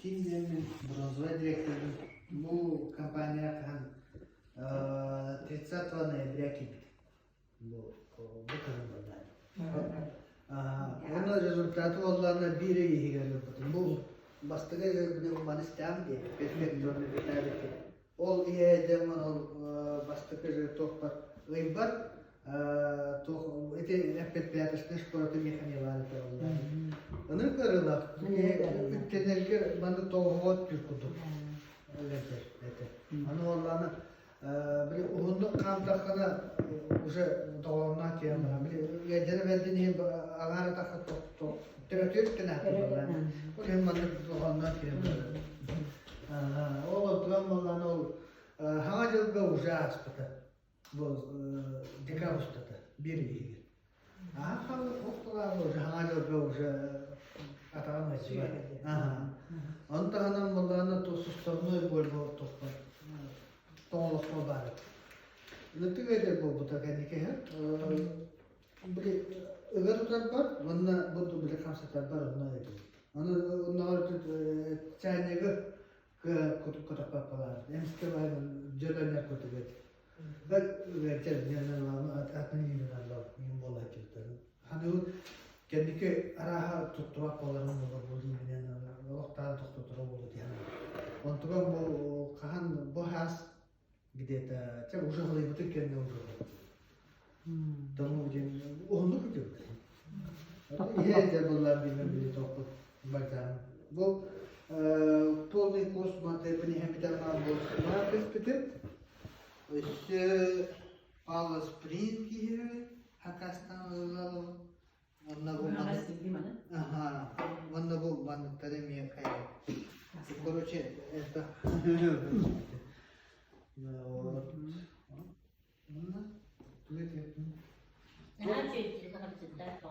Ким диэммин бронзовай директорбын. Бу компания хаһан 30 ноября киирбит. Бу бу кыһын буолла. Уонна результаты буоллаҕына биир ый иһигэр ылбытым. Бу бастакы маны истэҕим дии, перфекционный виталити. Ол иһээдем ол бастакы же туохпар ыйбар туох ити эппит школата механилаан этэ Аны ырылах үктэнэргэр маны тоҕоҕо түр курдук этэ. Аны оллааны били уһуннук хаамтаххына уже доҕоонноох киһи баран били ыалдьара бэрдин иһин аҥаар атахха төрөтүөр үктэнээхтин ол иһин маннык доҕоонноох киһи барар. Ол оттон буоллаҕына ол Хаҥа дьылга уже ааспыта. Бу декабрь устата биир иһигэр. Аха охтулаабы уже Хаҥа дьылга уже атаҕым аччыга. Ону таһынан буоллаҕына суставной боль тохпор тоҥолохпор баар. Ытык эдэр буолбута кэнники били ыга тутарбар уонна бу били хамсатарбар онно эбит. Аны оннооҕор чайнигы көтөхпөппалаар. Эмискэ дьөлөннөр көтүгет. Бэл атын иинен буолааччыттар. Ханы кэнники арааһа туттубат буоларын буолар бу иинен олохтоон тохтоторо буолу диэн. Онтуган бу хаһан бу хаас где-то чэ уже халыйбытын кэннэ уже тому диэн уһуннук күтүбүт. Иһэ дэ буллар билмем били тохпут бальзам. Бу полный курс мантайбын иһэмитэн баар түспүтүм. Өссө Паллас Принт киһи хакастан ылалым. Онно бу Ага. Онно бу манныктары эмиэ хайа. Короче, это вот.